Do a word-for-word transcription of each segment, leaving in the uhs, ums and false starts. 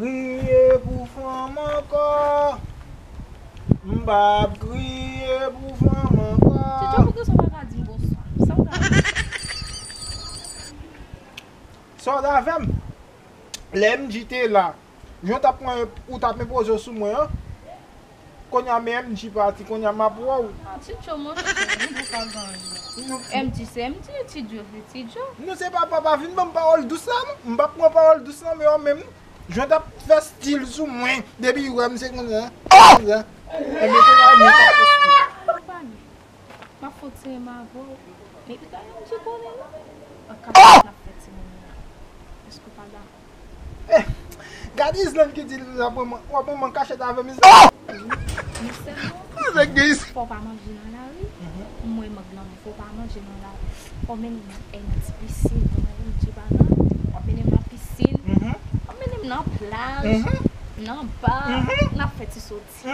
Kriye pou fanm ankò. M p ap kriye pou fanm ankò. Tchitcho, poukisa w pa ka di m bonswa? Sa w ka di? Sa w t avè m? Lè M J te la, jan w t ap pran, ou t ap enpoze w sou mwen an. Kounye a men M J pati, kounye a m ap wè w. Ah, Tchitcho, monchè, nou pa ka gen anyen. M J se M J, Ti Djo se Ti Djo. Non, se pa, pa, pa vin ban m pawòl dous la, non. M p ap pran pawòl dous la, men w menm, jan w t ap fè stil sou mwen, depi w wè m se konsa, konsa. Ebyen, kounye a men w t ap fè stil. Ou pale. M ap fè w tire m avè w. Men piga M J konnen, non. An kachèt n ap fè timoun nan. Èske w pa dakò? Eh, gade Islande ki di l ap pran mwen, w ap pran mwen kachèt avè m, Islande. Men sèlman, fò w pa manje nan lari. Mwen, m granmoun, fò w pa manje nan lari. Fò w mennen m nan M J pisin, ou wè M J pa la. W ap mennen m nan pisin. W ap mennen m nan plaj, nan ba. N ap fè ti soti.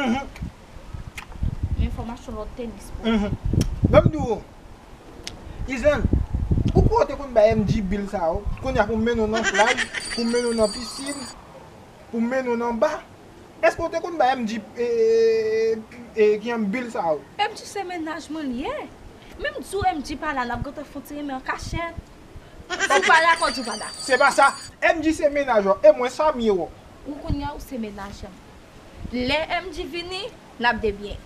Men fò m achte yon lòt tenis pou ou. Ban m di w, Islande, ou kwè w te konn bay M J bil sa yo? Kounye a pou m mennen w nan plaj, pou m mennen w nan pisin, pou m mennen w nan ba. Èske w te konn bay M J, e, e, e, ki an bil sa yo? M J se mennaj mwen li ye. Menm di w M J pa la, n ap gentan fè yon ti renmen an kachèt. Si w pa dakò, di w pa dakò. Se pa sa. M J se mennaj ou, e mwen sa m ye ou. Ou kounye a ou se mennaj an. Lè M J vini, n ap debyen.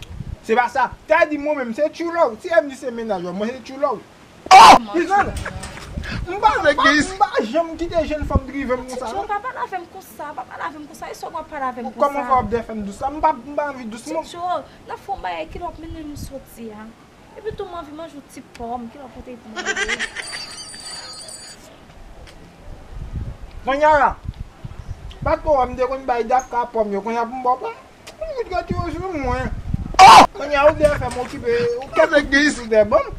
Se pa sa. Sa di mwen menm se true love. Si M J se mennaj ou, mwen se true love. Oh! Islande, m pa, m pa, m pa janm kite jenn fanm drive m konsa, non. Tchitcho, pa pale avè m konsa, pa pale avè m konsa. E sa w ap pale avè m konsa? Kòman fè w ap defèn dous la? M pa, m pa anvi dous, non. Tchitcho, n ap fè yon bagay ki lè w ap mennen m soti a. Epi tou m anvi manje yon ti pòm, ki lè w pote pou mwen? Kounye a la, pa twò wè m te konn bay Dafka pòm yo, kounye a pou m ba w pòm? M fout retire w sou mwen. Kounye a ou dèyè fè m okipe, ou kèk kout pis ou dèyè ban m.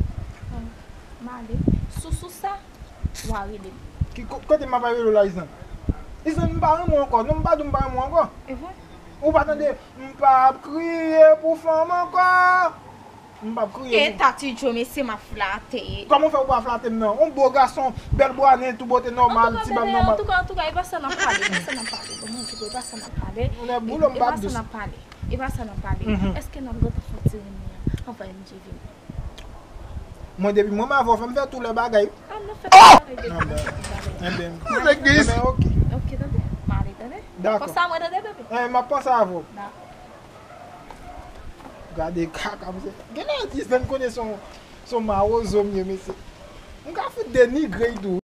M ale. Sousou sa, w a rele m. Ki ko-, kote m ap rele w la, Islande? Islande, m pa renmen w ankò. Non, m pa di w m pa renmen w ankò. E vre? Ou pa tande, m p ap kriye pou fanm ankò. M p ap kriye pou... Eta Ti Djo, mesye, m ap flate. Kòman w fè ou pa flate m nan? On bo gason, bèl bwa nen, tou bote nòmal, ti bab nòmal. Antouka, antouka, e pa sa n ap pale, e pa sa n ap pale. Bon, mwen di, e pa sa n ap pale. Ou nèk boulon, m p ap dous. E pa sa n ap pale. Èske n ap gentan fè ti renmen an anvan M J vini? Mwen, depi mwen m avè w, fò m fè tou lè bagay. A, n ap fè tou bagay depi mwen fè ti bagay. Enben, enben, oke. Oke, tande. M ale, tande. Dakò. Panse a mwen, tande, bebe. Eh, m ap panse avè w. Dakò. Gade kaka, mesye. Genlè atis la, m konnen se yon, se yon mawozo m ye, mesye. M ka fout denigre l tou.